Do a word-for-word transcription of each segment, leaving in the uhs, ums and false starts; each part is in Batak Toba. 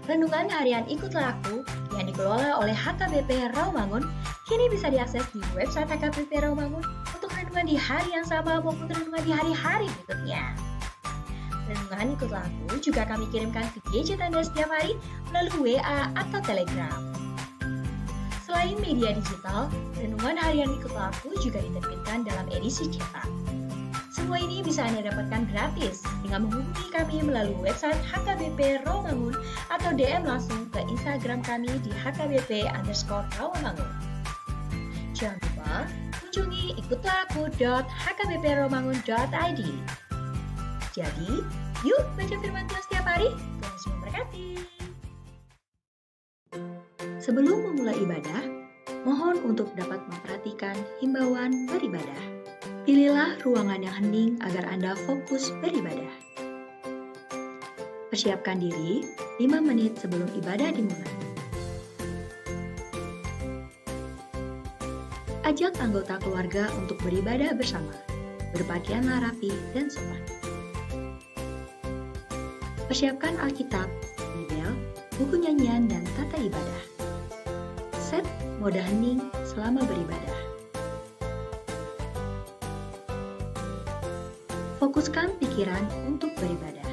Renungan harian Ikutlah Aku yang dikelola oleh H K B P Rawamangun kini bisa diakses di website H K B P Rawamangun untuk renungan di hari yang sama maupun renungan di hari-hari berikutnya. Renungan Ikutlah Aku juga kami kirimkan ke gadget Anda setiap hari melalui W A atau Telegram. Selain media digital, renungan harian Ikutlah Aku juga diterbitkan dalam edisi cetak. Semua ini bisa Anda dapatkan gratis dengan menghubungi kami melalui website H K B P Rawamangun atau D M langsung ke Instagram kami di H K B P underscore Rawamangun. Jangan lupa kunjungi ikutlah aku dot H K B P rawamangun dot I D. Jadi, yuk baca firman Tuhan setiap hari. Tuhan Yesus memberkati. Sebelum memulai ibadah, mohon untuk dapat memperhatikan himbauan beribadah. Pilihlah ruangan yang hening agar Anda fokus beribadah. Persiapkan diri lima menit sebelum ibadah dimulai. Ajak anggota keluarga untuk beribadah bersama. Berpakaianlah rapi dan sopan. Persiapkan Alkitab, Bibel, buku nyanyian, dan tata ibadah. Set mode hening selama beribadah. Fokuskan pikiran untuk beribadah.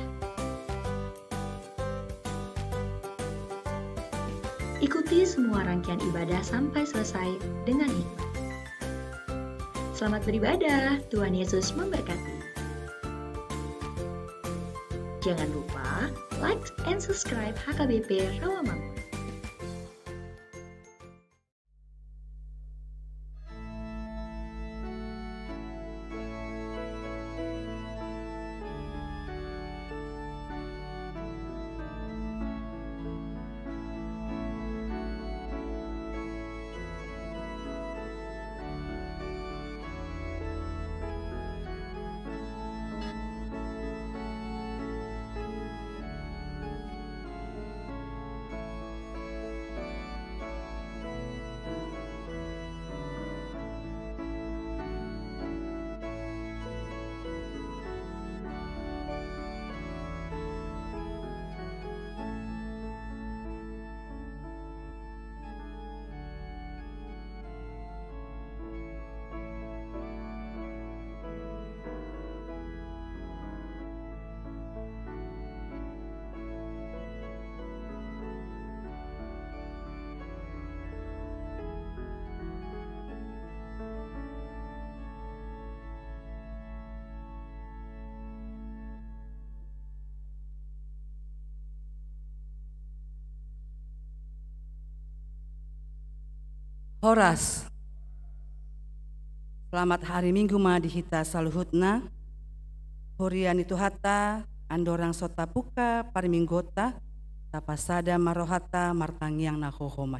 Ikuti semua rangkaian ibadah sampai selesai dengan hikmat. Selamat beribadah, Tuhan Yesus memberkati. Jangan lupa like and subscribe H K B P Rawamangun. Horas. Selamat hari Minggu ma di hita saluhutna. Huria ni Tuhanta, andorang so tapungka parmingguonta, tapasada ma rohanta martangiang na hohom.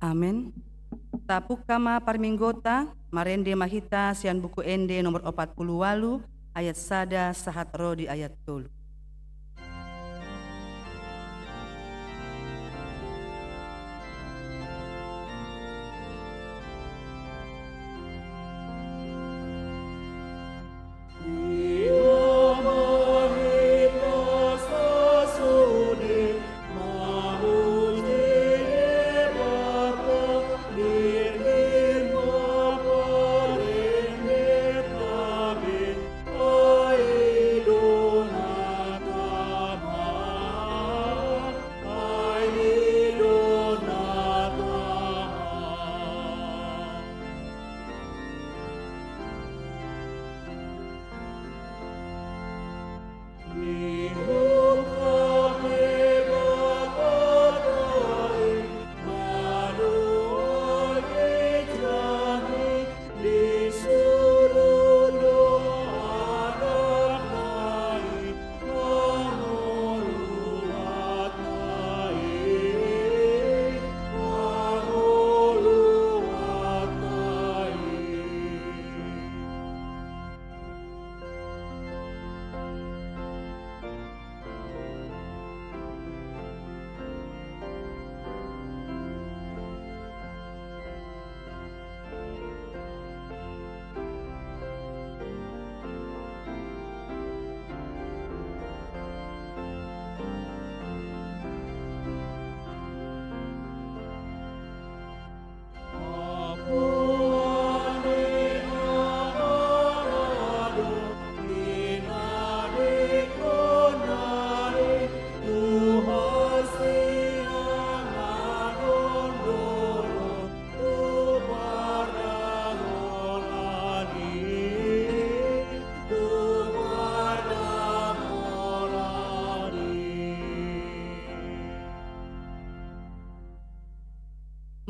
Amen. Tapungka ma parmingguonta, marende ma hita sian Buku Ende nomor opat pulu ualu, ayat sada sahat ro di ayat tolu.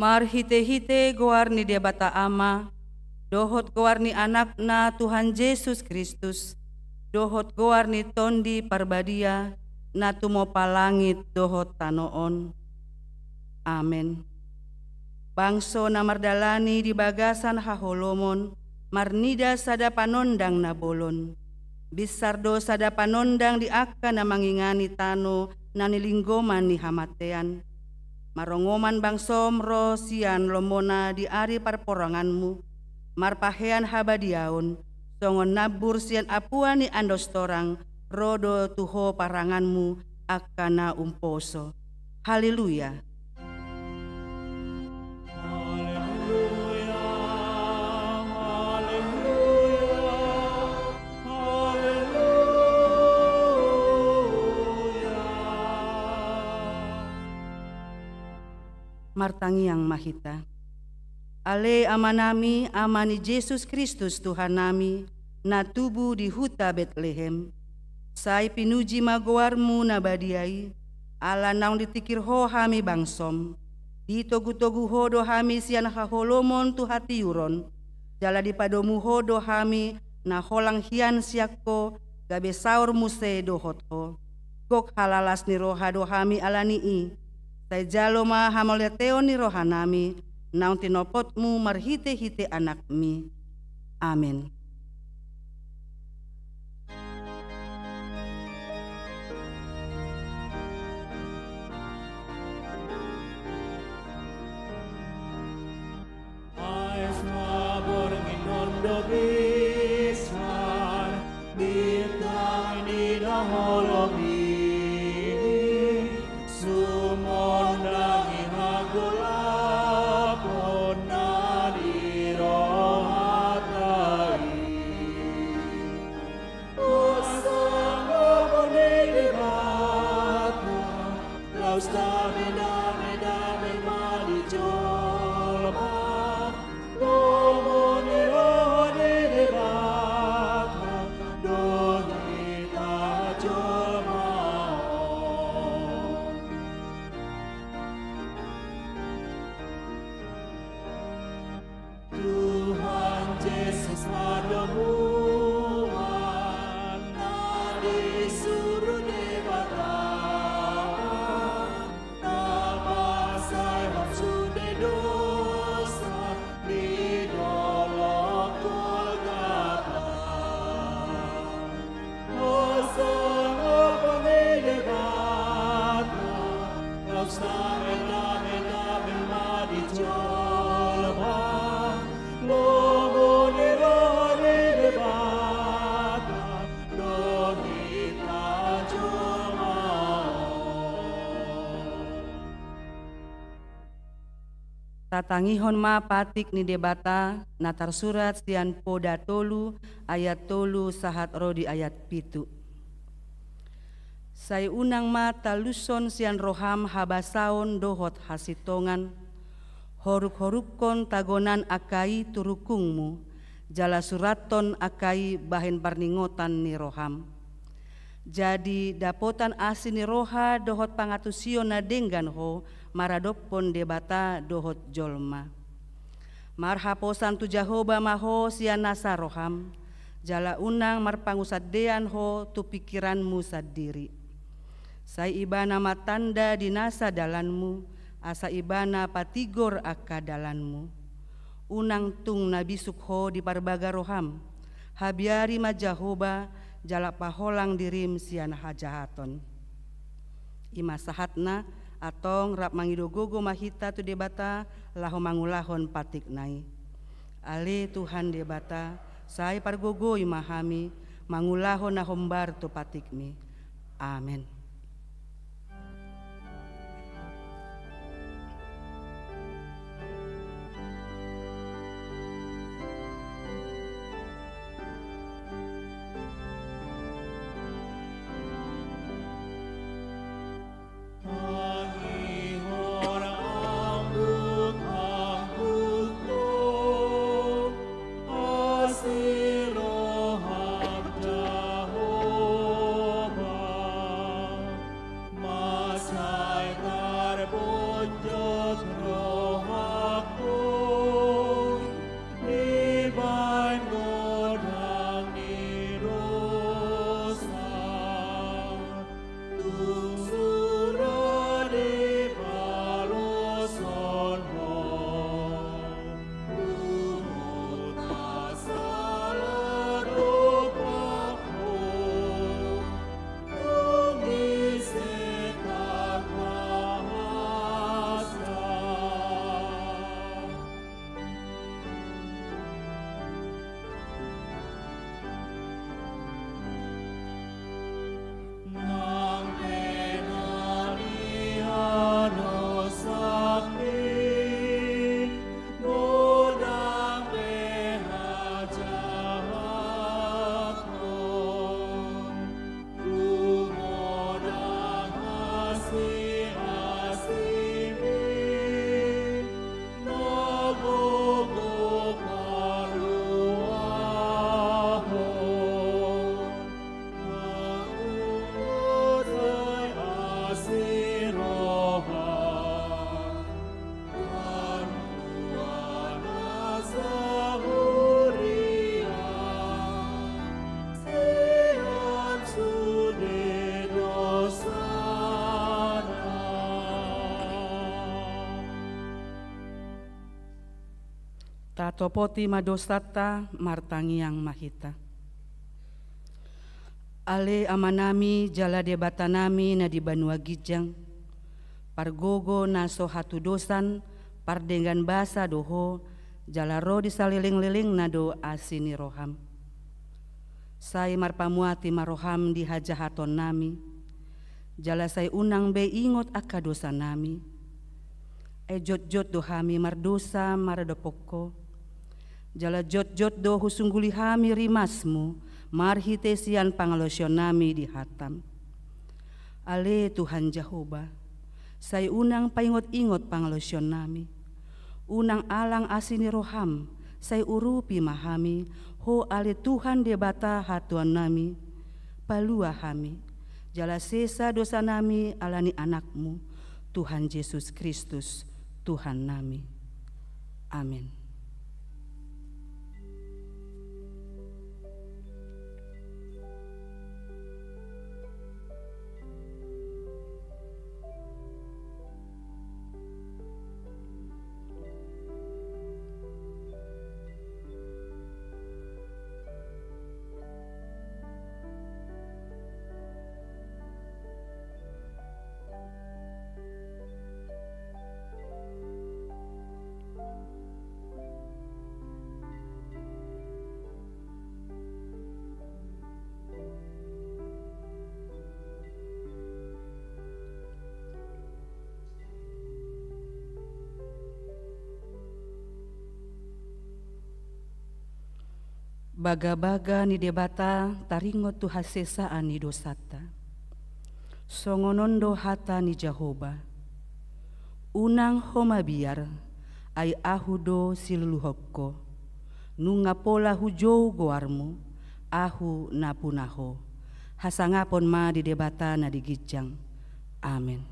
Marhite-hite goar ni Debata Ama, dohot goar ni Anakna Tuhan Jesus Kristus, dohot goar ni Tondi Parbadia, na tumompa langit dohot tano on. Amen. Bangso na mardalani di bagasan haholomon, marnida sada panondang na bolon. Binsar do sada panondang di angka na mangingani tano na nilinggoman ni hamatean. Marongoman bangsom ro sian lomona di ari parporanganmu, marpahean habadiaon, songon nambur sian apua ni andos torang, ro do tu ho paranganmu angka na umposo. Haleluya. Haleluya, haleluya, haleluya. Martangiang ma hita. Ale Amanami, Ama ni Jesus Kristus Tuhannami, na tubu di huta Betlehem, sai pinuji ma goarmu na badia i, ala naung ditingkir ho hami bangsom. Ditogu-togu ho do hami sian haholomon tu hatiuron, jala dipadomu ho do hami na holang hian sian ho, gabe saor muse dohot ho. Gok halalas ni roha do hami ala ni i. Sai jalo ma hamauliateon ni rohanami, naung tinopotmu marhite-hite Anakmi. Amen. Aes ma borngin on do binsar, bintang ni na holom i, sumondangi hagolapon na di rohanta i. Hosanna gogo ni Debata, laos dame, dame, dame ma di jolma. Lomo ni roha ni Debata do hita jolma on. Tuhan Jesus hadomuan na disuru Debata, na pasaehon sude dosa di dolok Golgata. Hosanna gogo ni Debata, laos dame, dame, dame ma di jolma. Lomo ni roha ni Debata do hita jolma on. Tatangihon ma patik ni Debata na tarsurat sian Poda tolu ayat tolu sahat ro di ayat pitu. Sai unang ma talushon sian roham habasaon dohot hasintongan, horuk-horukkon tagonan angka i tu rungkungmu, jala surathon angka i bahen parningotan ni roham. Jadi dapotan asi ni roha dohot pangantusion na denggan ho maradophon Debata dohot jolma. Marhaposan tu Jahowa ma ho sian nasa roham, jala unang marpangunsandean ho tu pingkiranmu sandiri. Sai Ibana ma tanda di nasa dalanmu, asa Ibana patigor angka dalanmu. Unang tung na bisuk ho di parbaga roham, habiari ma Jahowa jala paholang dirim sian hajahaton. I ma sahatna, antong rap mangido gogo ma hita tu Debata laho mangulahon patikna i. Ale Tuhan Debata, sai pargogoi ma hami mangulahon na hombar tu patikmi. Amen. Tatopoti ma dosanta, martangiang ma hita. Ale Amanami jala Debatanami na di banua ginjang, pargogo na so hatudosan, pardenggan basa do Ho, jala ro di salelenglelengna do asi ni roham. Sai marpamuati ma roham di hajahatonnami, jala sai unang be ingot angka dosanami. Ai jotjot do hami mardosa maradophon Ho, jala jotjot do husungguli hami rimasmu marhite sian pangalaosionnami di hatam. Ale Tuhan Jahowa, sai unang paingotingot pangalaosionnami. Unang alang asi ni roham, sai urupi ma hami, Ho ale Tuhan Debata hatuaonnami. Palua hami, jala sesa dosanami ala ni Anakmu, Tuhan Jesus Kristus, Tuhannami. Amen. Bagabaga ni Debata taringot tu hasesaan ni dosanta. Songon on do hata ni Jahowa: Unang ho mabiar, ai Ahu do siluluhon ho. Nunga pola hujou goarmu, Ahu na puna ho. Hasangapon ma di Debata na di ginjang. Amen.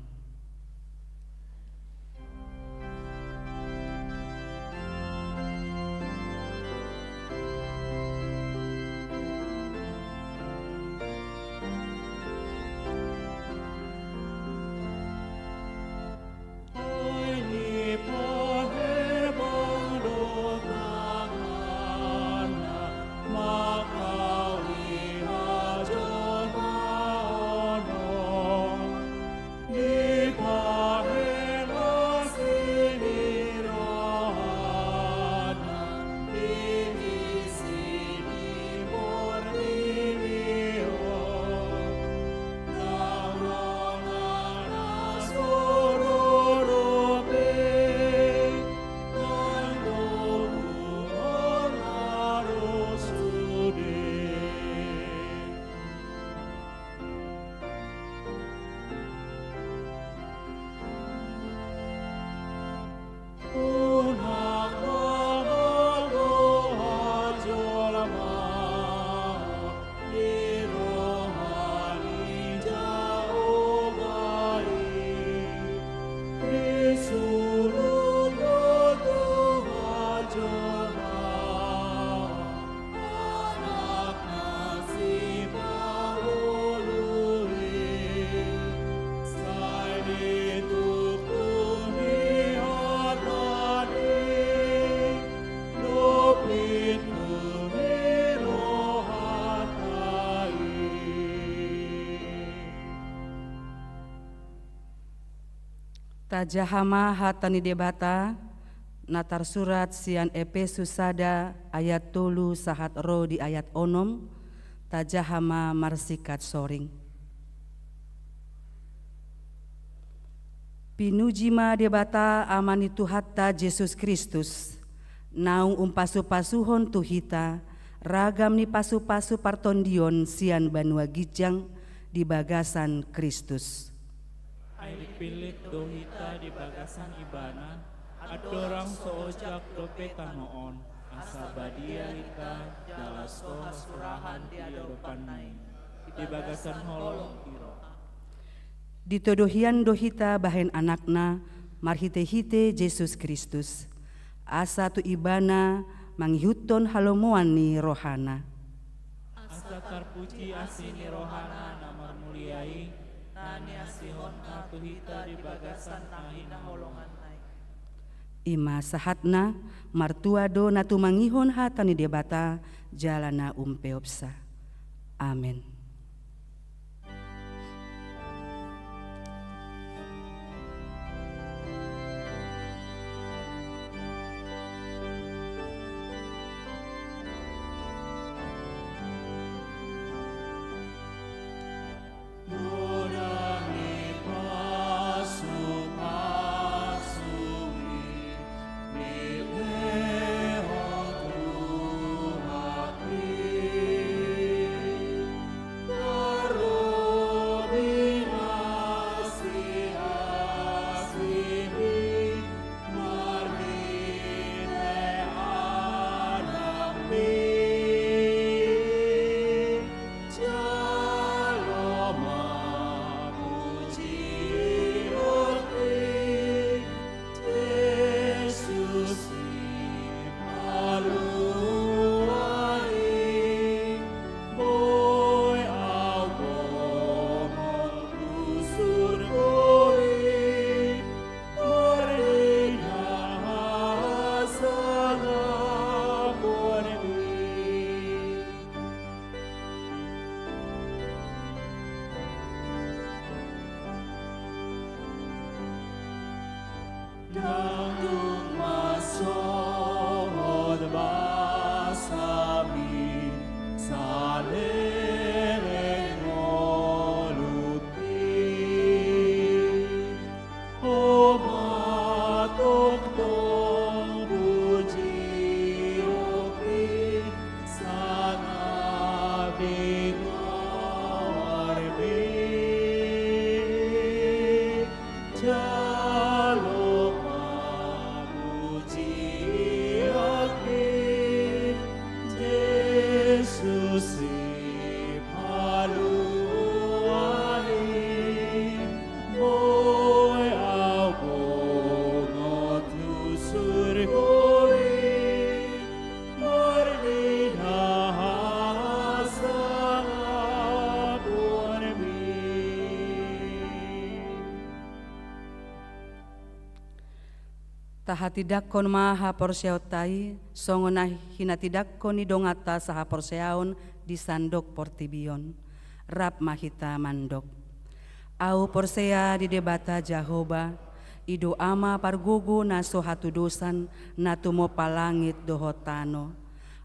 Tajaha ma hata ni Debata na tarsurat sian Epesus sada ayat tolu sahat ro di ayat onom, tajaha ma marsingkat soring. Pinuji ma Debata Ama ni Tuhanta Jesus Kristus, naung umpasupasuhon tu hita ragam ni pasupasu partondion sian banua ginjang di bagasan Kristus. Ai dipillit do hita di bagasan Ibana, andorang so ojak dope tano on, asa badia hita jala so hasurahan di adopanna i, di bagasan holong ni roha. Ditodo hian do hita bahen Anakna marhitehite Jesus Kristus, asa tu Ibana mangihuthon halomoan ni rohana. Asa tarpuji asi ni rohana na marmulia i, na niasihonna tu hita di bagasan na hinaholonganna i. I ma sahatna, martua do na tumangihon hata ni Debata jala na umpeopsa. Amen. Tahatindangkon ma haporseaonta i, songon na hinatindangkon ni donganta sahaporseaon di sandok portibi on. Rap ma hita mandok. Ahu porsea di Debata Jahowa, i do Ama pargogo na so hatudosan, na tumompa langit dohot tano.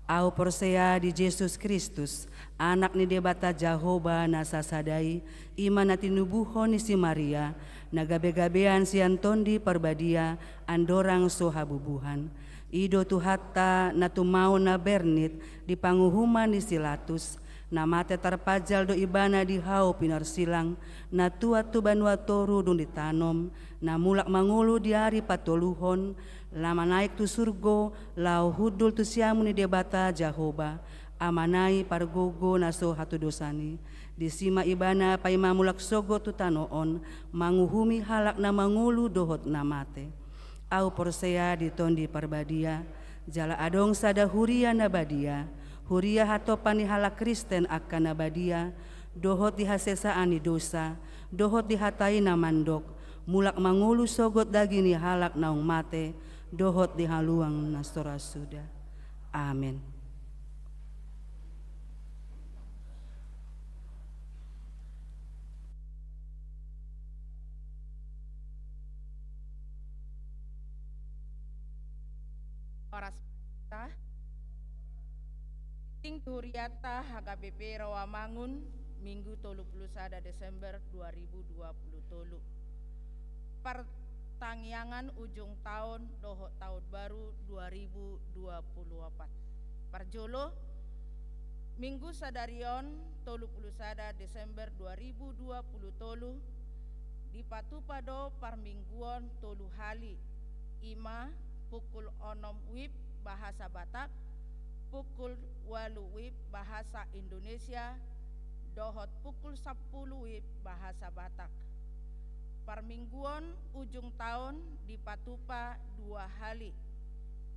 Ahu porsea di Jesus Kristus, Anak ni Debata Jahowa na sasada i, i ma na tinubuhon ni si Maria, na gabegabean sian Tondi Parbadia, andorang so habubuhan. I do Tuhanta na tumaon na bernit di panguhuman ni si Latus, na mate tarpajal do Ibana di hau pinarsilang, na tuat tu banua toru dung ditanom, na mulak mangolu di ari patoluhon, na manaek tu surgo, laho hundul tu siamun ni Debata Jahowa, Amana i pargogo na so hatudosan i. Disi ma Ibana paima mulak sogot tu tano on, manguhumi halak na mangolu dohot na mate. Ahu porsea di Tondi Parbadia, jala adong sada huria na badia, huria hatompa ni halak Kristen angka na badia, dohot di hasesaan ni dosa, dohot di hata i na mandok, mulak mangolu sogot daging ni halak naung mate, dohot di haluaon na so ra suda. Amen. Horas. Tingki hurianta H K B P Rawamangun, Minggu tolu pulu sada Desember dua ribu dua pulu tolu. Partangiangan ujung taon dohot taon baru dua ribu dua pulu opat. Parjolo, Minggu sadari on, tolu pulu sada Desember dua ribu dua pulu tolu, dipatupa do parmingguon tolu hali, i ma pukul onom WIB bahasa Batak, pukul ualu WIB bahasa Indonesia, dohot pukul sampulu WIB bahasa Batak. Parmingguon ujung taon dipatupa dua hali,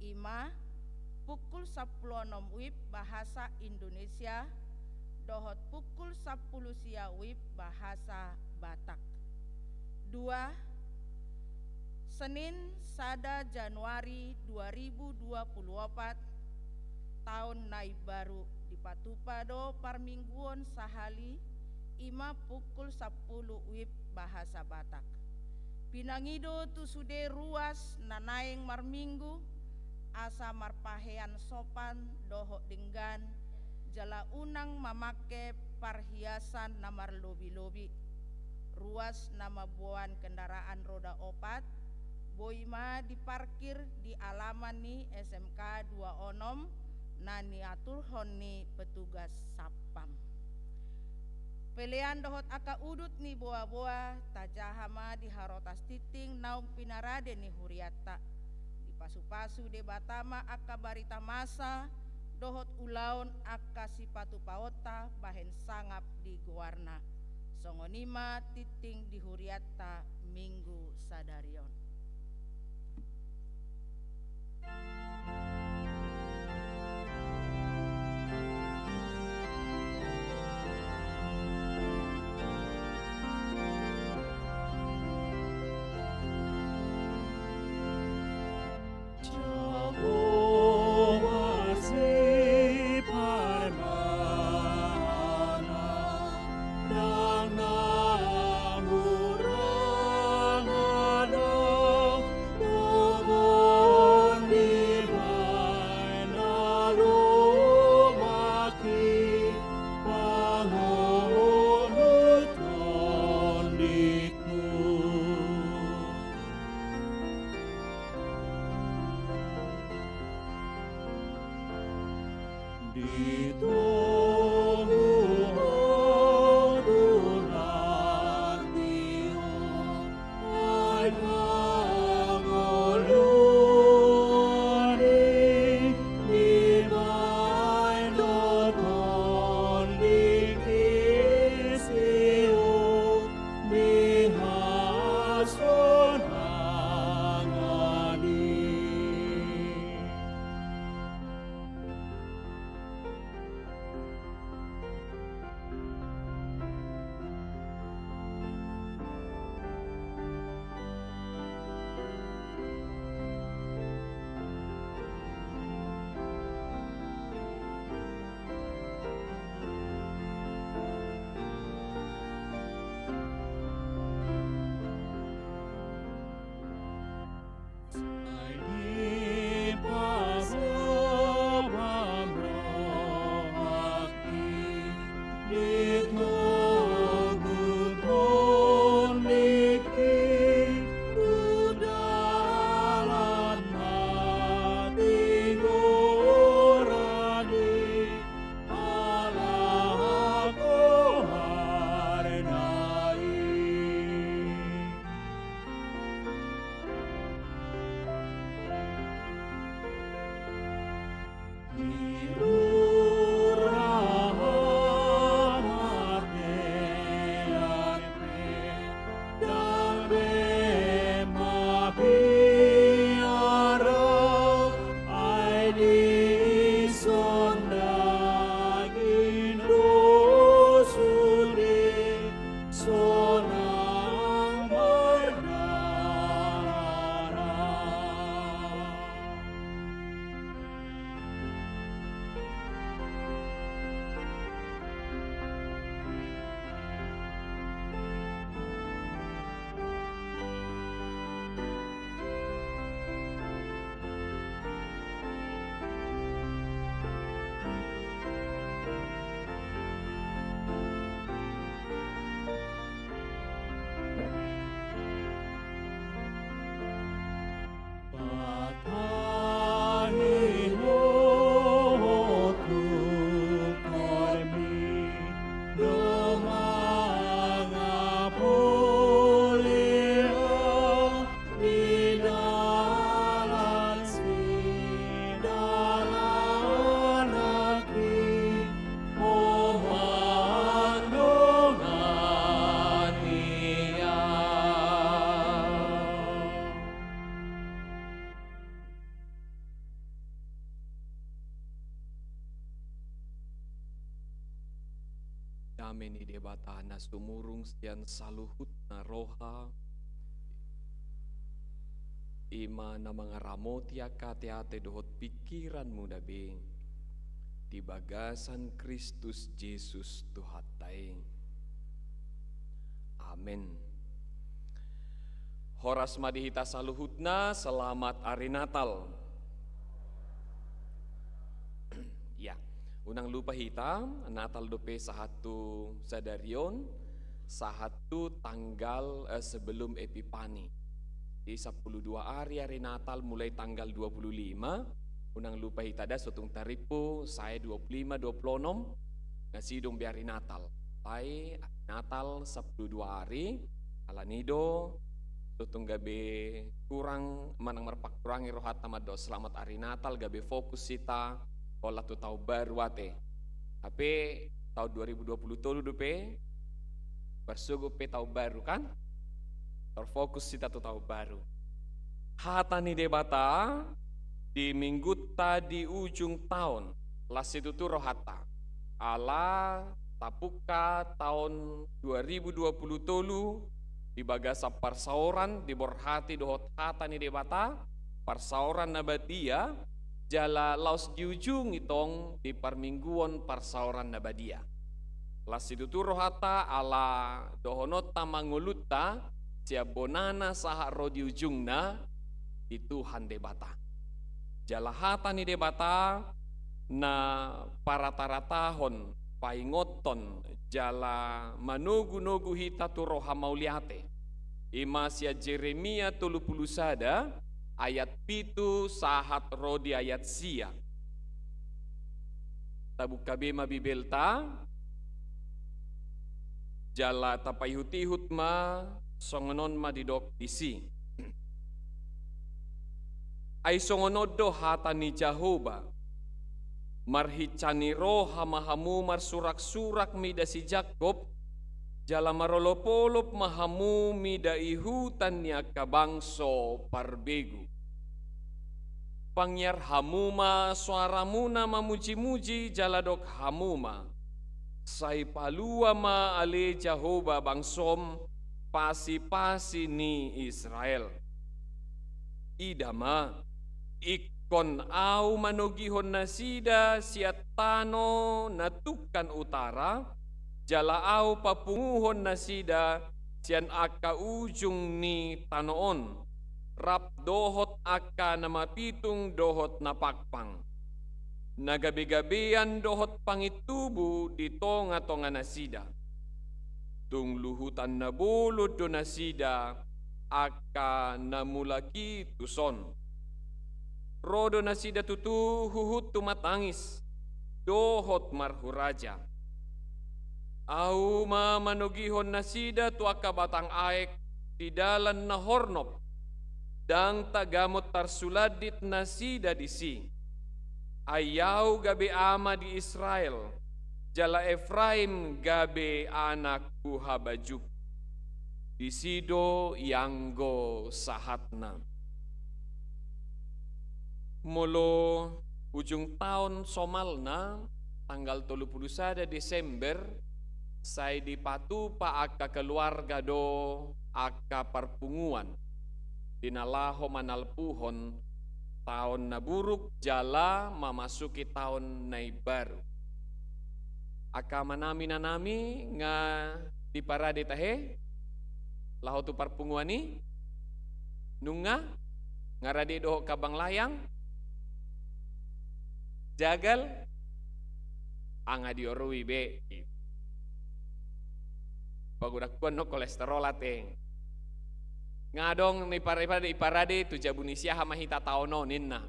i ma pukul sampulu onom WIB bahasa Indonesia, dohot pukul sampulu sia WIB bahasa Batak. Dua, Senin, sada Januari dua ribu dua puluh opat, taon na imbaru, dipatupa do parmingguon sahali, i ma pukul sampulu WIB Bahasa Batak. Pinangido tu sude ruas na naeng marminggu, asa marpahean sopan dohot denggan, jala unang mamangke parhiasan na marlobi-lobi. Ruas na mamboan kendaraan roda opat, boi ma diparkir di alaman ni S M K dua onom na niaturhon ni petugas satpam. Pelean dohot angka udut ni boa-boa, tajaha ma di harotas tingting naung pinarade ni hurianta. Dipasu-pasu Debata ma angka barita masa, dohot ulaon angka sipatupaonta bahen sangap di goarna. Songon i ma tingting di hurianta minggu sadari on. Dame ni Debata na sumurung sian saluhutna roha, I ma na mangaramoti angka ateate dohot pingkiranmuna be di bagasan Kristus Jesus Tuhanta i. Amen. Horas ma di hita saluhutna, selamat ari Natal. Ya, unang lupa hita, Natal dope sahat tu sadari on, sahat tu tanggal, eh, sebelum Epipani. Di sampulu dua ari, ari Natal mulai tanggal dua pulu lima, unang lupa hita da, so tung tarimpu, sae dua pulu lima, dua pulu onom, nga sidung be ari Natal. Alai ari Natal sampulu dua ari, alani do, so tung gabe kurang, manang marpangkurangi rohanta mandok selamat ari Natal, gabe fokus hita, holan tu taon baru ate. Hape taon dua ribu dua pulu tolu dope, marsogot pe taon baru kan? Terfokus hita tu taon baru. Hata ni Debata di minggunta di ujung taon, las situtu rohanta. Ala tapungka taon dua ribu dua pulu tolu di bagasan parsaoran diborhati dohot hata ni Debata, parsaoran na badia, jala laos diujungi tong di parmingguon parsaoran na badia. Las situtu rohanta ala dohononta ma ngolunta, sian bonana sahat ro di ujungna, di Tuhan Debata. Jala hata ni Debata na parataratahon, paingothon, jala manogunogu hita tu roha mauliate. I ma sian Jeremia tolu pulu sada, ayat pitu sahat ro di ayat sia. Tabuka be ma Bibelta, jala tapaihutihut ma, songon on ma didok disi. Ai songon on do hata ni Jahowa, marhinsa ni roha ma hamu marsuraksurak mida si Jakkob, jala marolopolop ma hamu mida ihutan ni angka bangso parbegu. Pangiar hamu ma soaramuna mamujimuji jala dok hamu ma: Sai palua ma ale Jahowa bangsom, pasipasi ni Israel. Ida ma, ingkon Ahu manogihon nasida sian tano na tungkan utara, jala Ahu papunguhon nasida sian angka ujung ni tano on, rap dohot angka na mapitung dohot na pangpang, na gabegabean dohot pangintubu di tongatonga nasida. Tung luhutan na bolon do nasida angka na mulak i tuson. Ro do nasida tutu huhut tumatangis dohot marhuraja. Ahu ma manogihon nasida tu angka batang aek di dalan na hornop, ndang tagamon tarsulandit nasida disi. Ai Ahu gabe ama di Israel, jala Efraim gabe anak huhabajuk. Disi do ianggo sahatna. Molo ujung taon somalna, tanggal tolu pulu sada Desember, sai dipatupa angka keluarga do angka parpunguan di na laho manalpuhon taon na buruk jala mamasuki taon na imbaru. Angka amanami, inanami, nga diparade tahe laho tu parpunguan i? Nunga? Nga rade dohot kambang layang? Jagal? Nga diorui be. Pagodangkuan do kolesterol ate. Nga adong na iparade, iparade tu jabu ni si aha ma hita taon on ninna.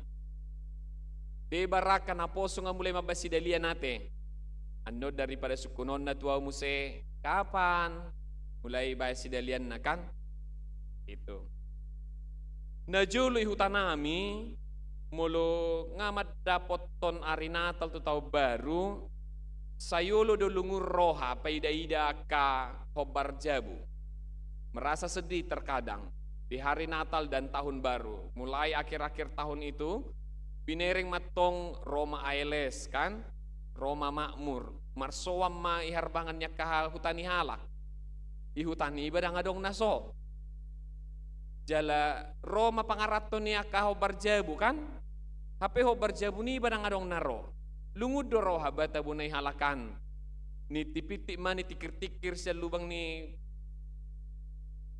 Deba rangka naposo nga mulai mambaen sidalian ate. Annon daripada sungkunonna tu ahu muse, kapan mulai baen sidalianna kan? Itu. Najolo i hutanami, molo nga mandapothon ari Natal tu taon baru, sai olo do lungun roha paidaida angka hombar jabu. Merasa sedih terkadang di hari Natal dan tahun baru. Mulai akhir-akhir tahun itu, binereng mantong ro ma A L S kan, ro ma makmur, marsoam ma i harbangan ni angka huta ni halak. I huta niba ndang adong na so. Jala ro ma pangaranto ni angka hombar jabu kan? Hape hombar jabu niba ndang adong na ro. Lungun do roha ba tabo na i halak an. Nitik-itik ma, nitikir-tikir sian lubang ni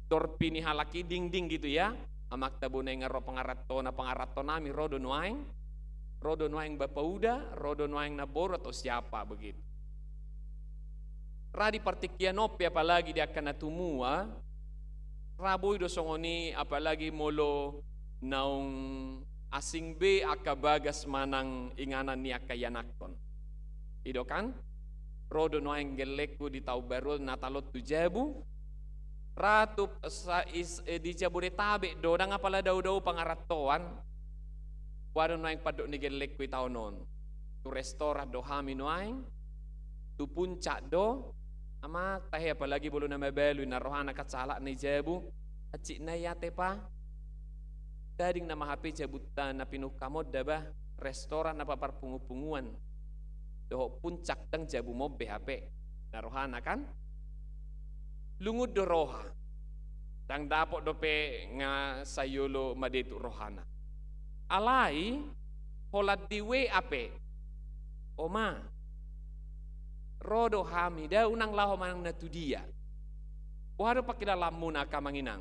torpi ni halak i, dingding gitu ya. Amang tabo na i nga ro pangarantona, pangaranto nami ro do nuaeng. Ro do nuaeng bapa uda, ro do nuaeng naboru atau siapa begitu. Ra di partingkian on pe apalagi di angka na tumua, ra boi do songon i apalagi molo naung asing be angka bagas manang inganan ni angka ianakhon. I do kan? Ro do nuaeng gellengku di taon baru on Natal on tu jabu. Ra tu sa-, is-, eh, di Jabodetabek do, ndang apala dao-dao pangarantoan. Boha do nuaeng pandok ni gellengku i taon on? Tu restoran do hami nuaeng, tu puncak do. Amang tahe apalagi molo na mabalu i na rohana kan sahalakna i jabu. Hansit nai ate pa. Tading nama hape jabunta na pinungka on da ba, restoran na paparpungu-punguan dohot puncak, ndang jabumon be hape. Na rohana kan? Lungun do roha. Ndang dapot dope nga sai olo madetuk rohana. Alai, holan di W A pe. Oma, ro do hami, da unang laho manang na tu dia. Boha do pangkilalaanmuna angka amang inang?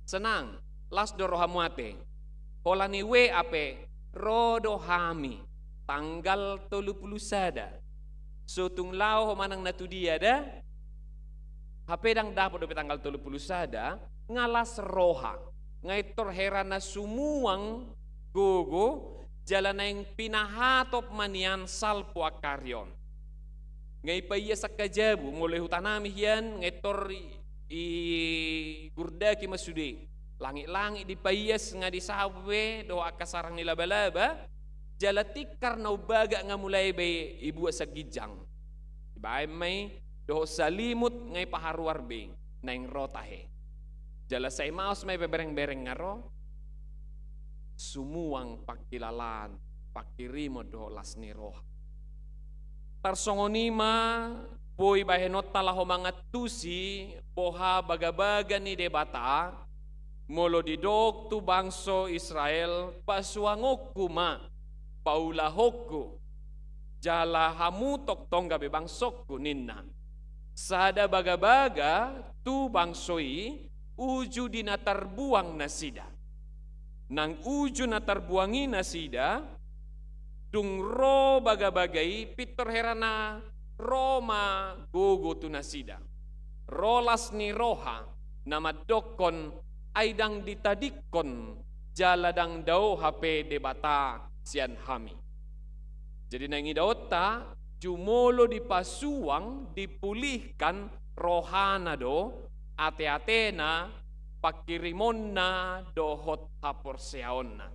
Senang, las do rohamu ate. Holan i W A pe, ro do hami, tanggal tolu pulu sada. So tung laho ho manang na tu dia da. Hape ndang dapot dope tanggal tolu pulu sada, nga las roha. Nga intor herana sumuang gogo, jala naeng pinahatop ma nian salpu angka ari on. Nga ipaias angka jabu, molo i huta nami hian, nga intor i, igurdaki ma sude. Langit-langit dipaias nga disapu be dohot angka sarang ni laba-laba, jala tingkar na umbaga nga mulai be ibuat sian ginjang. Dibaen ma i dohot salimut nga ipaharuar be, naeng ro tahe. Jala sai maos ma i pe bereng-bereng nga ro, sumuang pangkilalaan, pangkirimon dohot las ni roha. Tarsongon i ma boi bahenonta laho mangantusi boha bagabaga ni Debata, molo didok tu bangso Israel, pasuangonku ma, paulahonku, jala hamu tongtong gabe bangsongku ninna. Sada bagabaga tu bangso i uju di na tarbuang nasida. Nang uju na tarbuang i nasida, dung ro bagabaga i pintor herana ro ma gogo tu nasida. Ro las ni roha na mandokkon ai ndang ditadingkon jala ndang dao hape Debata sian hami. Jadi naeng idaonta, jumolo dipasuang, dipulihkan rohana do, ate-atena, pangkirimonna dohot haporseaonna.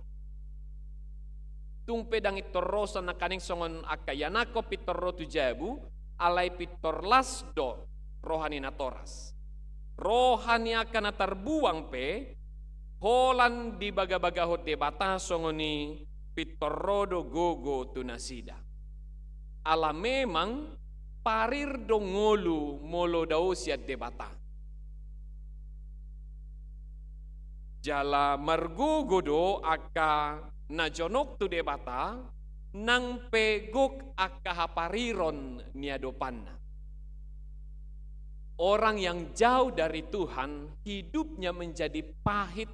Tung pe ndang intor ro sa nangkaning songon angka ianakhon pintor ro tu jabu, alai pintor las do roha ni natoras. Roha ni angka na tarbuang pe, holan dibagabagahon Debata songon i pintor ro do gogo tu nasida. Ala memang parir do ngolu molo dao sian Debata. Jala margogo do angka na jonok tu Debata, nang pe gok angka hapariron niadopanna. Orang yang jauh dari Tuhan, hidupnya menjadi pahit.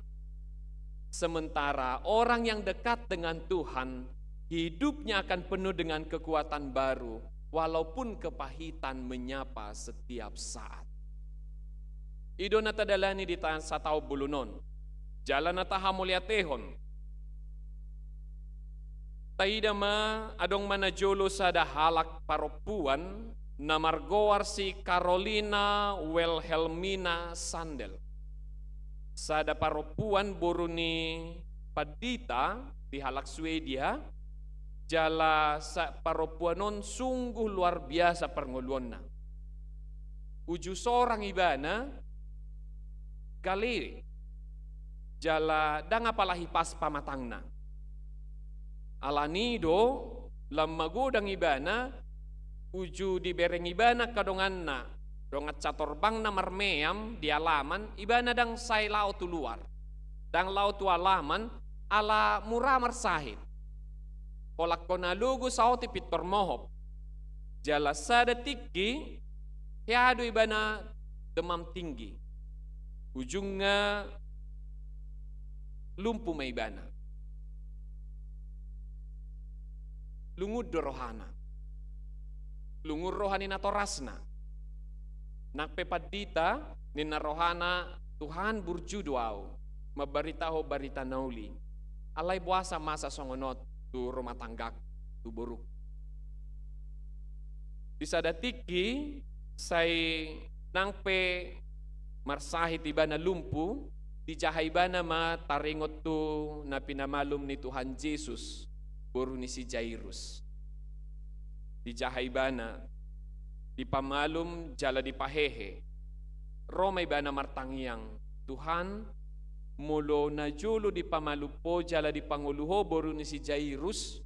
Sementara orang yang dekat dengan Tuhan, hidupnya akan penuh dengan kekuatan baru, walaupun kepahitan menyapa setiap saat. I do na tadalani di ta-, sataon bolon on. Jala na tahamauliatehon. Taida ma, adong ma najolo sada halak parompuan na margoar si Carolina Wilhelmina Sandel. Sada parompuan boru ni pandita di halak Swedia, jala sa-, parompuan on sungguh luar biasa parngoluonna. Uju sorang ibana, gale, jala ndang apala hipas pamatangna. Alani do, lam magodang ibana, uju dibereng ibana angka donganna, Dongan satorbangna marmeam di alaman, ibana ndang sai laho tu luar, ndang laho tu alaman, ala mura marsahit. Holan hona logo saotik pintor mohop. Jala sada tingki, hea do ibana demam tinggi. Ujungna lumpu ma ibana. Lungun do rohana. Lungun roha ni natorasna. Nang pe pandita, ninna rohana, Tuhan, burju do ahu mambaritahon barita na uli. Alai boasa masa songon on tu rumah tanggak, tu boruk. Di sada tingki, sai nang pe marsahit ibana lumpu, dijaha ibana ma taringot tu na pinamalum ni Tuhan Jesus, boru ni si Jairus. Dijaha ibana, dipamalum jala dipahehe. Ro ma ibana martangiang, Tuhan, molo najolo dipamalum Ho jala dipangolu Ho boru ni si Jairus,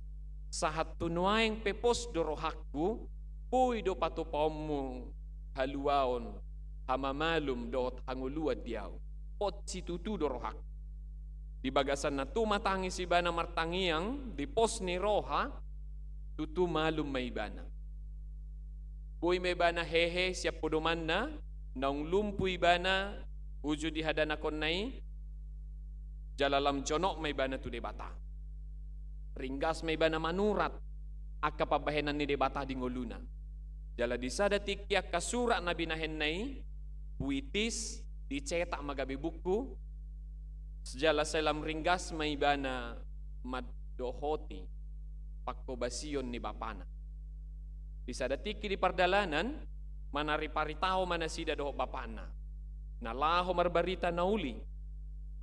sahat tu nuaeng pe pos do rohangku, boi do patupaonmu haluaon, hamamalum dohot hangoluan di ahu. Pos situtu do rohangku. Di bagasan na tumatangis ibana martangiang, di pos ni roha, tutu malum ma ibana. Boi ma ibana hehe sian podomanna, naung lumpu ibana uju di hadanakonna i, jala lam jonok ma ibana tu Debata. Ringgas ma ibana manurat angka pambahenan ni Debata di ngoluna. Jala di sada tingki angka surat na binahenna i, puitis, dicetak ma gabe buku, jala sai lam ringgas ma ibana mandohoti panghobasion ni bapana. Di sada tingki di pardalanan, manariparitaho ma nasida dohot bapana, na laho marbarita na uli,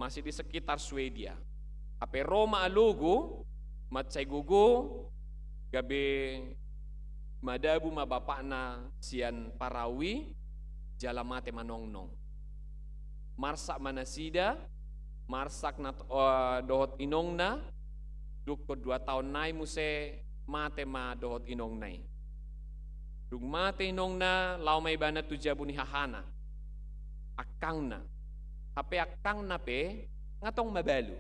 masih di sekitar Swedia. Hape ro ma alogo, mansai gogo, gabe madabu ma bapana sian parau i, jala mate manongnong. Marsak ma nasida, marsak na, eh, dohot inongna, dungkon dua taon nai muse mate ma dohot inongna i. Dung mate inongna, laho ma ibana tu jabu ni hahana, akkangna. Hape akkangna pe, nga tong mabalu.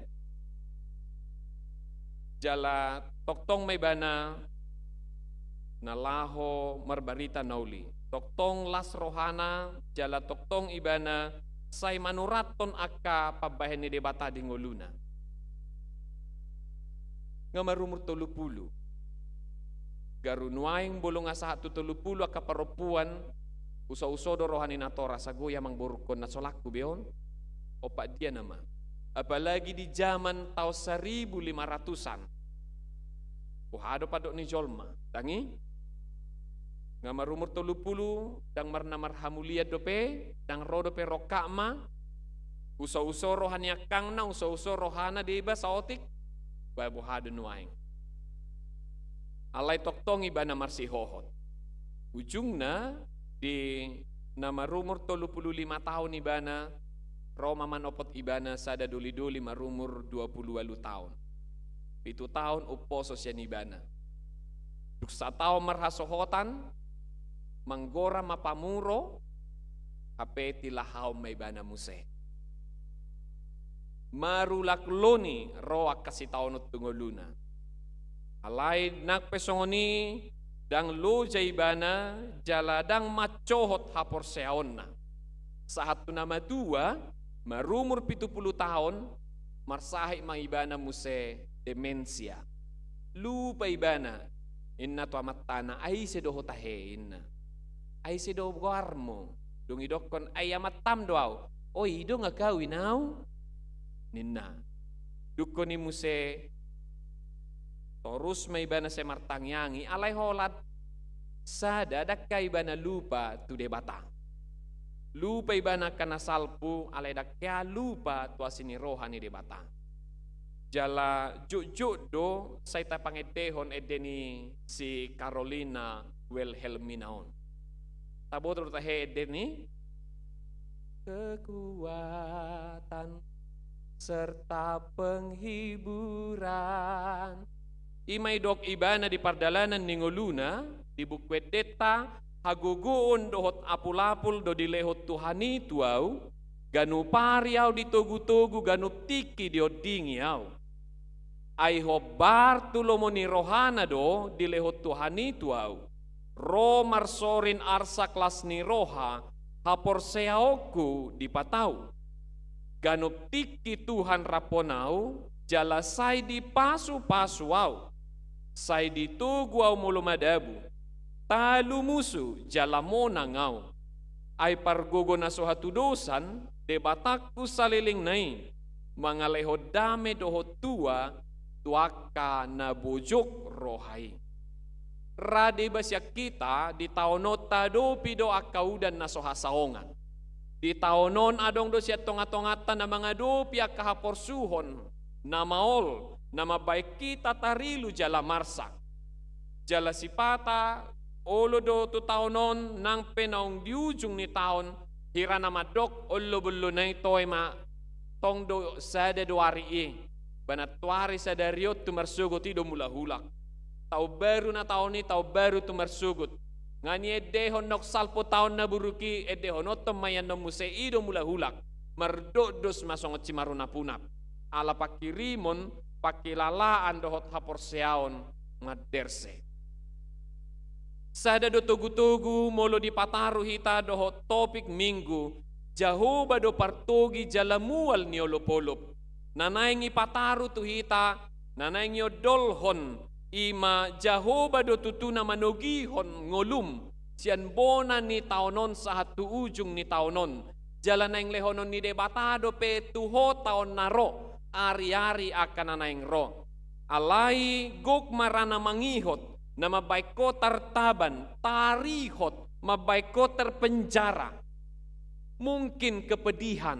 Jala tongtong ma ibana na laho marbarita na uli. Tongtong las rohana, jala tongtong ibana sai manurathon angka pambahen ni Debata di ngoluna. Nga marumur tolu pulu. Garu nuaeng molo nga sahat tu tolu pulu angka parompuan, uso-uso do roha ni natorasna, ago i amang borungkon, na so lakku be on. Ompat dia nama. Apalagi di zaman taon saribu lima ratusan. Boha do pandok ni jolma, tangi? Nga marumur tolu pulu, ndang marna marhamulian dope, ndang ro dope rongkap ma, uso-uso roha ni akkangna, uso-uso rohana deba saotik, ba boha do nuaeng. Alai tongtong ibana marsihohot. Ujungna, di na marumur tolu pulu lima taon ibana, ro ma manopot ibana sada doli-doli marumur dua pulu ualu taon. Pitu taon umposo sian ibana. Dung sataon marhasohotan, manggora ma pamuro, hape tilahaon ma ibana muse. Marulak loni ro angka sitaonon tu ngoluna. Alai nang pe songon i, ndang loja ibana, jala ndang mancohot haporseaonna. Sahat tu na matua, marumur pitu pulu taon, marsahit ma ibana muse demensia. Lupa ibana, inna tu amantana, ai ise do ho tahe, inna. Ai ise do goarmu? Dung idokkon, ai amantam do ahu. O, i do nga ahu, inna au, ninna. Dungkon i muse, torus ma ibana sai martangiangi, alai holan sada ndang hea ibana lupa tu Debata. Lupa ibana angka na salpu, alai ndang hea lupa tu asi ni roha ni Debata. Jala jotjot do sai tapangendehon ende ni si Carolina Wilhelmina on. Taboto do tahe ende ni, kekuatan serta penghiburan. I ma didok ibana di pardalanan ni ngoluna, di buku endenta, hagogoon dohot apul-apul do dilehon Tuhan i tu ahu, ganup ari ahu ditogu-togu, ganup tingki diondingi ahu. Ai hombar tu lomo ni rohana do dilehon Tuhan i tu ahu, ro marsorin arsak las ni roha haporseaonku di patau. Ganup tingki Tuhan raphon ahu, jala sai dipasu-pasu ahu. Sai ditogu ahu molo madabu, talu musu jala monang ahu. Ai pargogo na so hatudosan, Debatangku saleleng na i, mangalehon dame dohot tua tu angka na bojok roha i. Rade basian hita di taon on tadopi do angka udan na so hasaongan. Di taon on adong do sian tonga-tonganta na mangadopi angka haporsuhon na maol, na mambahen hita tarilu jala marsak. Jala sipata, olo do tu taon on, nang pe naung di ujung ni taon, hira na mandok, olo bolona i toe ma, tong do sada do ari i. Ba nantuari sadari on tu marsogot i do mulak-ulak. Taon baru na taon i, taon baru tu marsogot. Nga niendehon naung salpu taon na buruk i, endehononton ma iannon muse i do mulak-ulak. Mardokdos ma songon simarunap-unap. Ala panghirimon, pangkilalaan dohot haporseaon manderse. Sada do togu-togu molo dipataru hita dohot topik Minggu, Jahowa do partogi jala mual ni olop-olop. Na naeng ipataru tu hita, na naeng iondolhon, i ma Jahowa do tutu na manogihon ngolum, sian bona ni taon on sahat tu ujung ni taon on. Jala naeng lehonon ni Debata dope tu ho taon na ro, ari-ari angka na naeng ro. Alai gok ma ra na mangihot, na mambahen ho tartaban, tarihot, mambahen ho terpenjara. Mungkin kepedihan,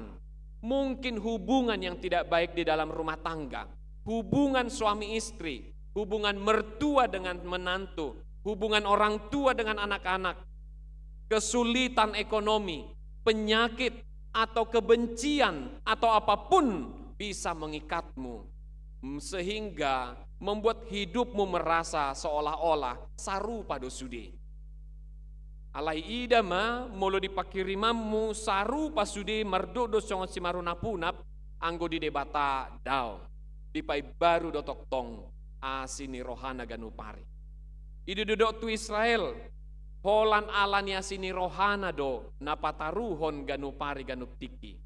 mungkin hubungan yang tidak baik di dalam rumah tangga, hubungan suami istri, hubungan mertua dengan menantu, hubungan orang tua dengan anak-anak, kesulitan ekonomi, penyakit, atau kebencian, atau apapun bisa mengikatmu, m-, sehingga membuat hidupmu merasa seolah-olah sarupa do sude. Alai ida ma, molo di pangkirimanmu sarupa sude mardokdok songon simarunap-unap, anggo di Debata daong. Dipaimbaru do tongtong asi ni rohana ganup ari. I do didok tu Israel, holan ala ni asi ni rohana do na pataruhon ganup ari ganup tingki.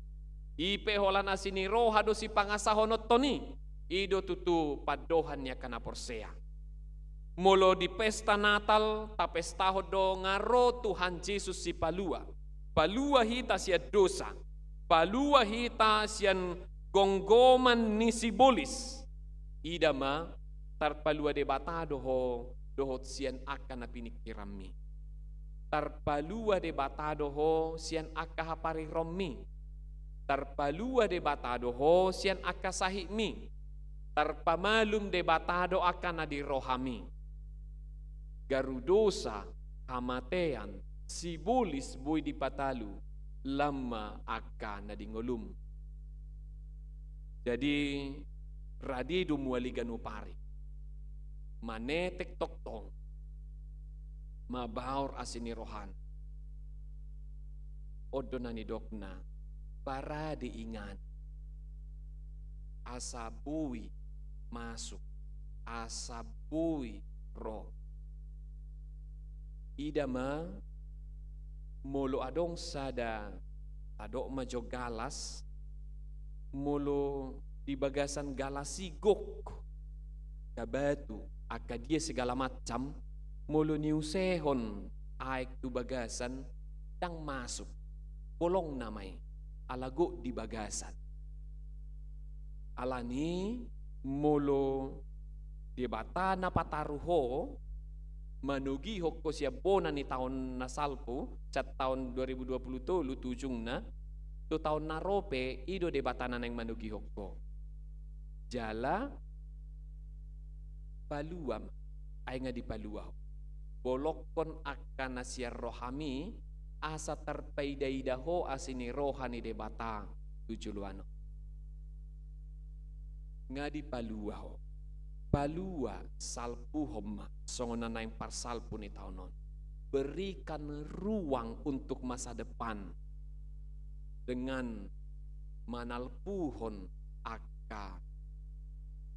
I pe holan asi ni roha do sipangasahononton i, i do tutu pandohan ni angka na porsea. Molo di pesta Natal, tapestahon do nga ro Tuhan Jesus Sipalua. Palua hita sian dosa, palua hita sian gonggoman ni sibolis. Ida ma, tarpalua Debata do ho dohot sian angka na piningkiranmi. Tarpalua Debata do ho sian angka haparironmi. Tarpalua Debata do ho sian angka sahitmi. Tarpamalum Debata do angka na di rohami. Garu dosa, hamatean, sibolis boi dipatalu, lam ma angka na di ngolum. Jadi, rade do muali ganup ari. Manetek tongtong. Mabaor asi ni rohana. On do na nidokna, parade inganan. Asa boi masuk, asa boi ro. Ida ma, molo adong sada, adong ma jo galas, molo di bagasan galas i gok angka batu, angka dia segala macam, molo niusehon aek tu bagasan, ndang masuk, bolong nama i, ala gok di bagasan. Alani molo Debata na pataru ho, manogihon ho sian bona ni taon na salpu, sian taon dua ribu dua puluh tolu tu ujungna, tu taon na ro pe, i do Debata na naeng manogihon ho. Jala palua ma, ai nga dipalua ho. Bolongkon angka na sian rohami, asa tarpaida-ida ho asi ni roha ni Debata tu joloan on. Nga dipalua ho. Palua, salpuhon ma, songon na naeng parsalpu ni taon on. berikan ruang untuk masa depan dengan manalpuhon angka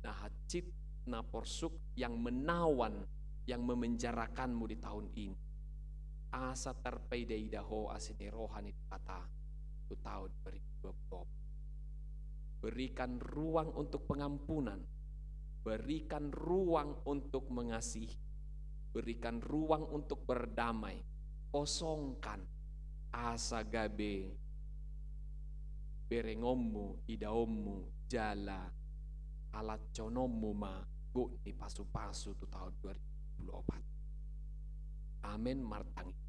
na hansit, na porsuk, yang menawan, yang memenjarakanmu di tahun ini. Asa tarpaida-ida ho asi ni roha ni Debata tu tahun dua ribu dua puluh empat. Berikan ruang untuk pengampunan, berikan ruang untuk mengasihi, berikan ruang untuk berdamai, kosongkan, asa gabe berengonmu, idaonmu, jala halashononmu ma gok ni pasu-pasu tu tahun dua ribu dua puluh empat. Amen. Martangiang.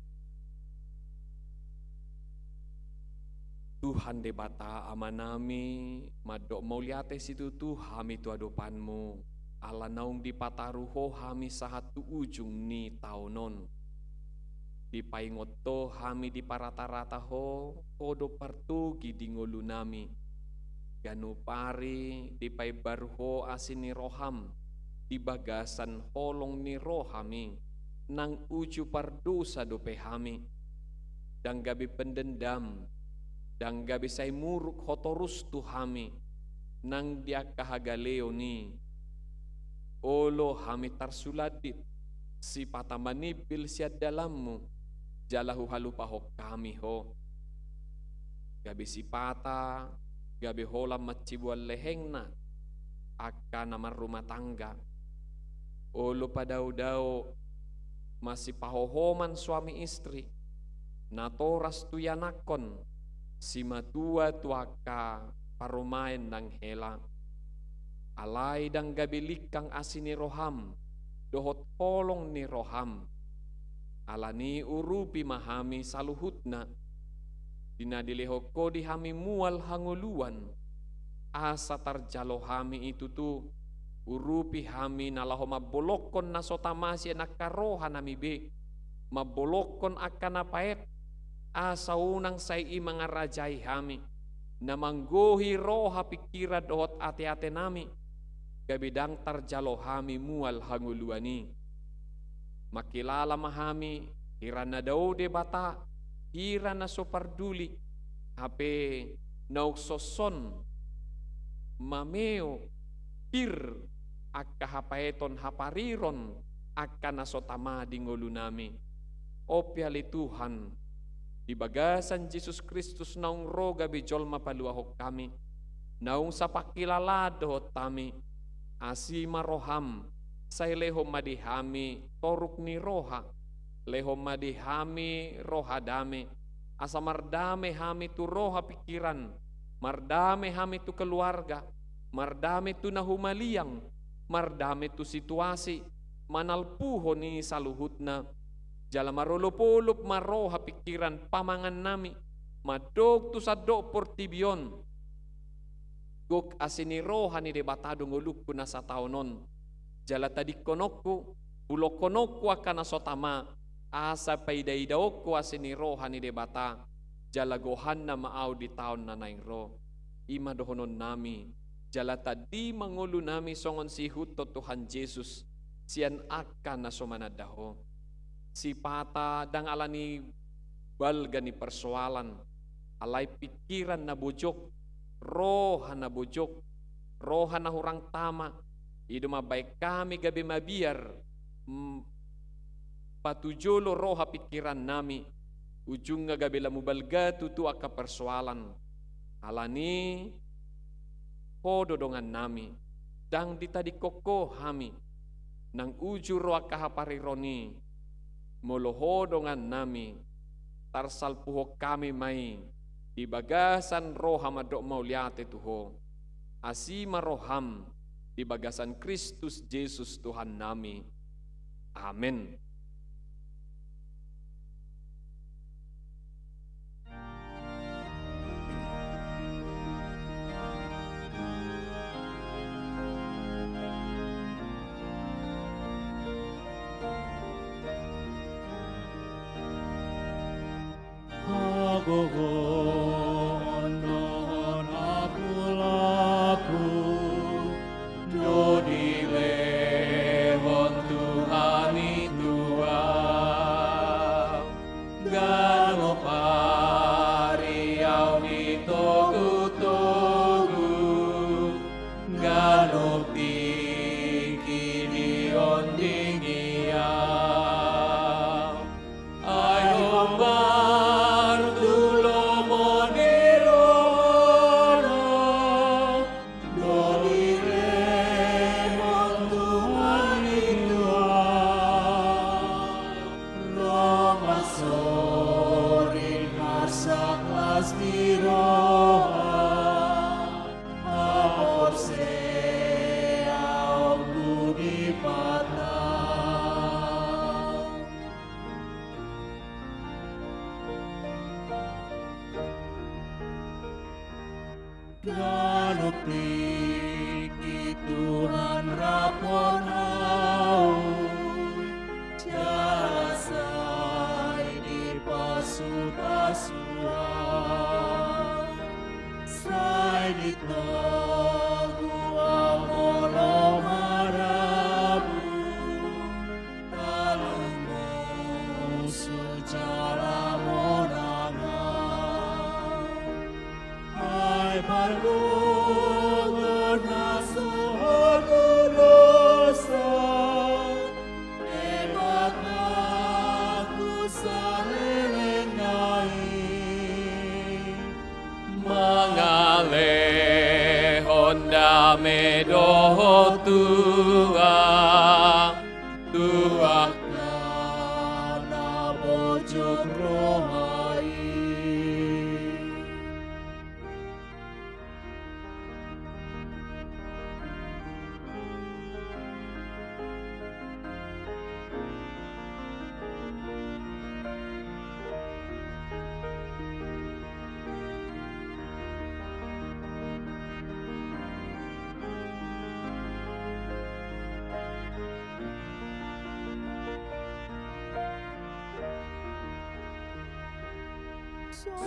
Tuhan Debata Amanami, mandok mauliate situtu hami tu adopanmu, ala naung dipataru ho hami sahat tu ujung ni taon on. Dipaingot ho hami, diparata-rata ho, ho do partogi di ngolunami. Ganup ari dipaimbaru ho asi ni roham di bagasan holong ni rohami, nang uju pardosa dope hami. Ndang gabe pendendam, ndang gabe sai muruk ho torus tu hami, nang di angka hagaleon i. Olo hami tarsulandit, sipata manimbil sian dalanmu, jala huhalupahon hami ho. Gabe sipata, gabe holan mansibul lehengna angka na marrumah tangga. Olo padao-dao masipahohoman suami istri, natoras tu ianakhon, simatua tu angka parumaen nang hela. Alai ndang gabe lingkang asi ni roham dohot holong ni roham. Alani i urupi ma hami saluhutna, di na dilehon ho di hami mual hangoluan, asa tarjalo hami i tutu. Urupi hami na laho mambolongkon na so tama sian angka rohanami be, mambolongkon angka na paet, asa unang sai i mangarajai hami, na manggohi roha, pingkiran dohot ate-atenami, gabe ndang tarjalo hami mual hangoluan i. Mangkilala ma hami, hira na dao Debata, hira na so parduli, hape naung songon mameo pir angka hapaeton, hapariron angka na so tama di ngolunami. On pe ale Tuhan, di bagasan Jesus Kristus naung ro gabe jolma paluahon hami, naung sapangkilalaan dohot hami, asi ma roham, sai lehon ma di hami toruk ni roha, lehon ma di hami roha dame, asa mardame hami tu roha pingkiran, mardame hami tu keluarga, mardame tu na humaliang, mardame tu situasi, manalpuhon i saluhutna, jala marolop-olop ma roha pingkiran pamangannami, mandok tu sandok portibi on. Gok asi ni roha ni Debata do ngolungku na sataon on, jala tadingkononku, bulongkononku angka na so tama, asa paida-idaonku asi ni roha ni Debata, jala gohanna ma ahu di taon na naeng ro. I ma dohononnami, jala tandi ma ngolunami songon siihuthon Tuhan Jesus, sian angka na so mananda ho. Sipata ndang alani balga ni persoalan, alai pingkiran na bojok, roha na bojok, roha na hurang tama, i do mambahen hami gabe mabiar, mm, patujolo roha pingkirannami, ujungna gabe lam hubalga tutu angka persoalan. Alani i, ho do dongannami, ndang ditadingkon ho hami, nang uju ro angka hapariron i, molo ho dongannami, tarsalpuhon hami ma i di bagasan roha mandok mauliate tu ho. Asi ma roham di bagasan Kristus Jesus Tuhannami. Amen. Hagogoon dohot hapullaku do dilehon Tuhan i tu ahu. Tingki Tuhan rap hon ahu, jala sai dipasupasu ahu, sai ditogu ahu molo marabu. Talu musu jala monang ahu. Ai pargogo na so hot tu dosa, Debata ku saleleng na i. Mangalehon dame dohot tua, tu angka na bojok roha i.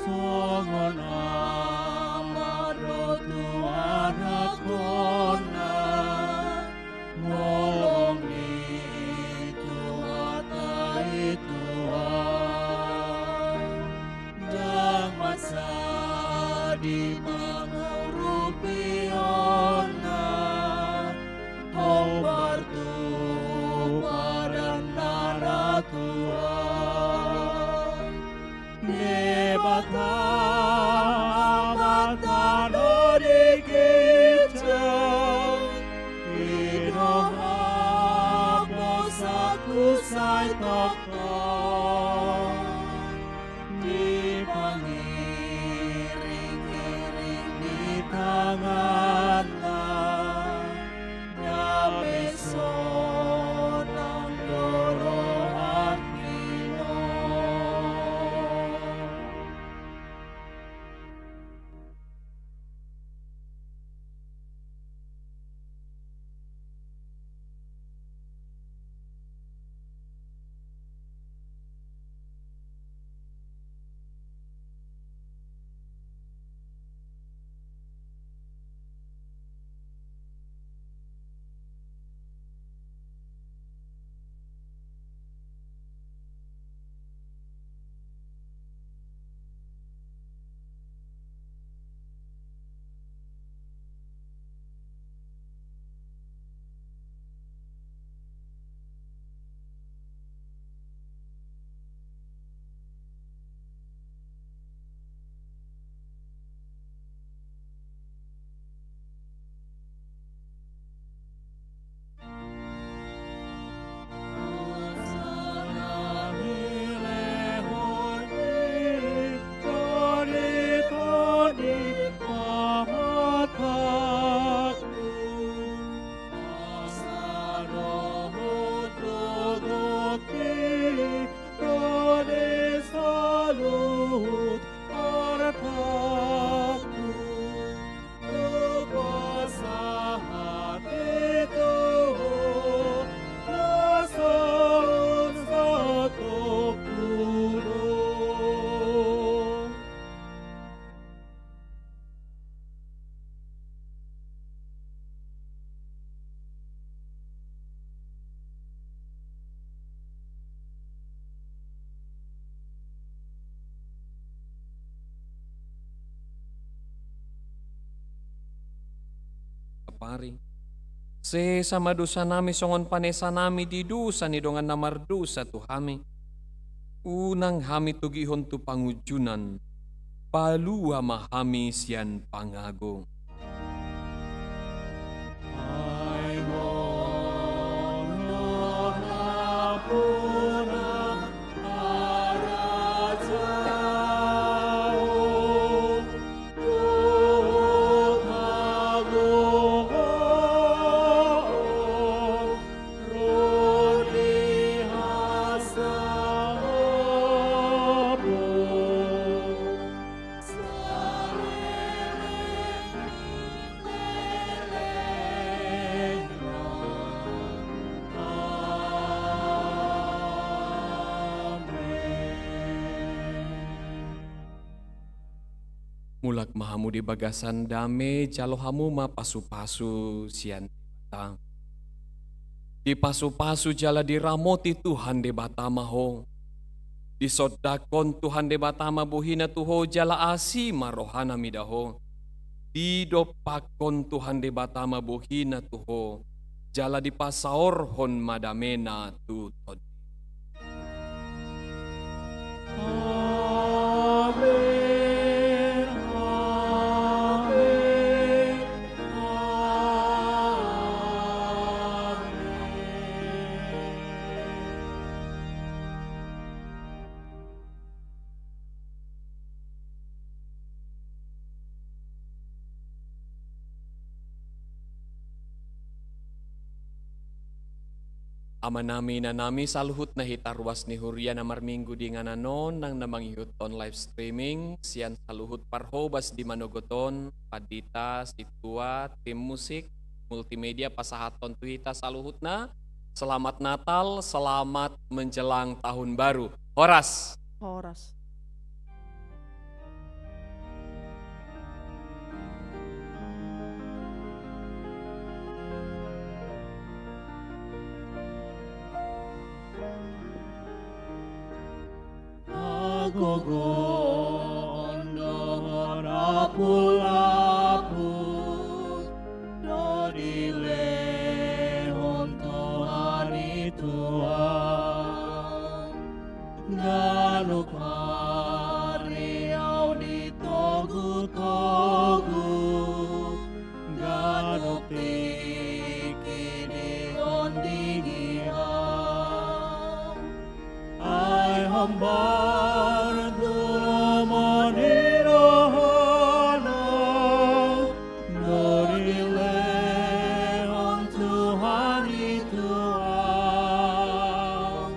Songon ama do tu anakkonna, holong ni Tuhanta i Tuhan, ndang mansai di pangurupionNa, hombar tu padan na tua. Debata Amanta do di ginjang, i do haposanku sai tongtong. Dipangiring-iring ni tanganna, gabe sonang do rohangki on. Apari. Sesa ma dosanami songon panesanami di dosa ni dongan na mardosa tu hami. Unang hami togihon tu pangunjunan, palua ma hami sian pangago. Mulak ma hamu di bagasan dame, jalo hamu ma pasu-pasu sian Debata. Dipasupasu jala diramoti Tuhan Debata ma ho. Disondangkon Tuhan Debata ma bohina tu ho jala asi ma rohana mida ho. Didompakkon Tuhan Debata ma bohina tu ho jala dipasaorhon ma damena tu tondim. Amen. Amen. Amen. Amanami, inanami, saluhutna hita ruas ni huria na marminggu di inganan on nang na mangihuthon live streaming, sian saluhut parhobas di manogot on, pandita, sintua, tim musik, multimedia, pasahathon tu hita saluhutna. Selamat Natal, selamat menjelang tahun baru. Horas. Horas. Hagogoon dohot apul-apul do dilehon Tuhan i tu ahu. Ganup ari ahu ditogu-togu, ganup tingki diondingi ahu. Ai hombar tu lomo ni rohana do dilehon Tuhan i tu ahu.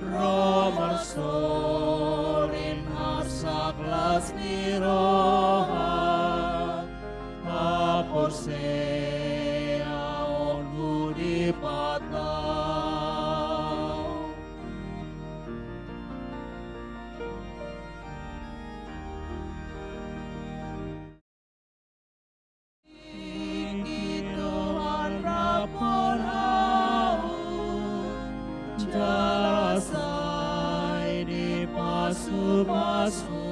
Ro marsorin arsak las ni roha, haporseaonku di Debata. Tingki Tuhan raphon ahu, jala sai dipasu-pasu